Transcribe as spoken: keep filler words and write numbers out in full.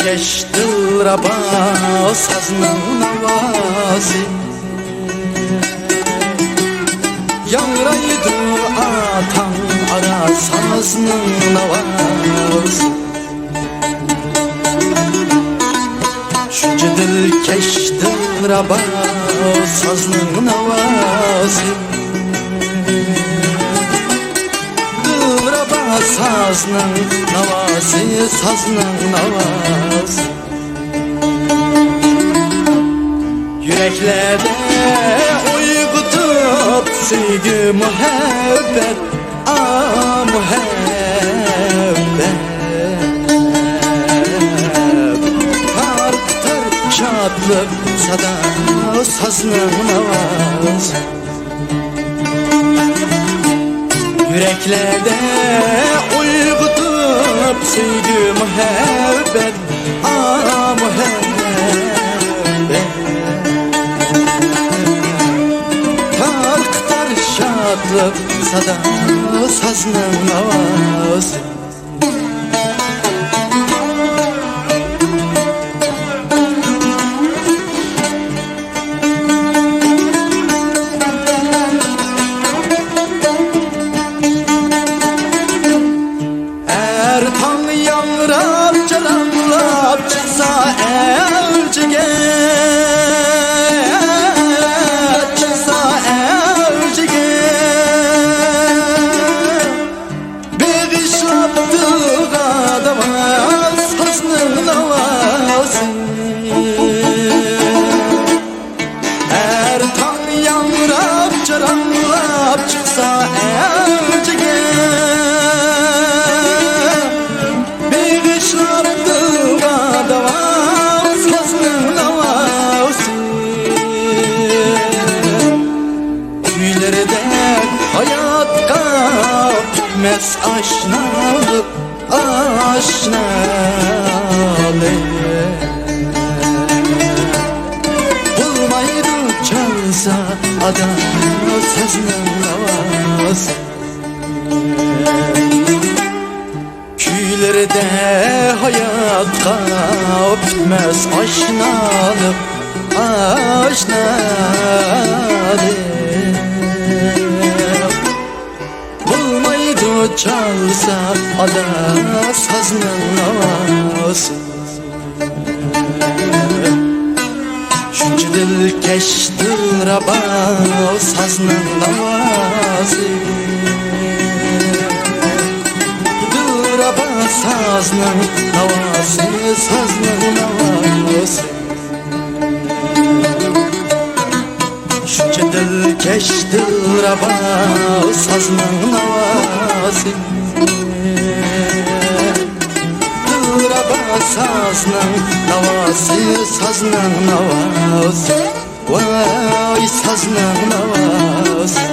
كەش دىلرەبا سازنىڭ ناۋاسى، ياڭرايدۇ ئاتاڭ ئارا سازنىڭ ناۋاسى. شۇنچە دىلكەش دىلرەبا سازنىڭ ناۋاسى. دىلرەبا سازنىڭ ناۋاسى، سازنىڭ ناۋاسى. يۈرەكلەردە ئويغىتىپ سۆيگۈ مۇھەببەت، ئا، مۇھەببەت. تارقىتار شادلىق سادا، سازنىڭ ناۋاسى. يۈرەكلەردە ئويغىتىپ سۆيگۈ مۇھەببەت، ئا، مۇھەببەت. تارقىتار شادلىق سادا، سازنىڭ ناۋاسى. ھەر تاڭ ياڭراپ، جاراڭلاپ چىقسا ئەۋجىگە، چىقسا ئەۋجىگە. بېغىشلاپ دىلغا داۋا، سازنىڭ ناۋاسى. ھەر تاڭ ياڭراپ، جاراڭلاپ چىقسا ئەۋجىگە. بېغىشلاپ دىلغا داۋا، سازنىڭ ناۋاسى. كۈيلىرىدە ھاياتقا پۈتمەس ئاشنالىق، ئاشنالىق. بولمايدۇ چالسا ئادا سازنىڭ ناۋاسى. كۈيلىرىدە ھاياتقا پۈتمەس ئاشنالىق، ئاشنالىق. بولمايدۇ چالسا ئادا سازنىڭ ناۋاسى. شۇنچە دىلكەش دىلرەبا سازنىڭ ناۋاسى. دىلرەبا سازنىڭ ناۋاسى، سازنىڭ ناۋاسى. شۇنچە دىلكەش دىلرەبا سازنىڭ ناۋاسى. دىلرەبا سازنىڭ ناۋاسى، سازنىڭ ناۋاسى. ۋاي سازنىڭ ناۋاسى.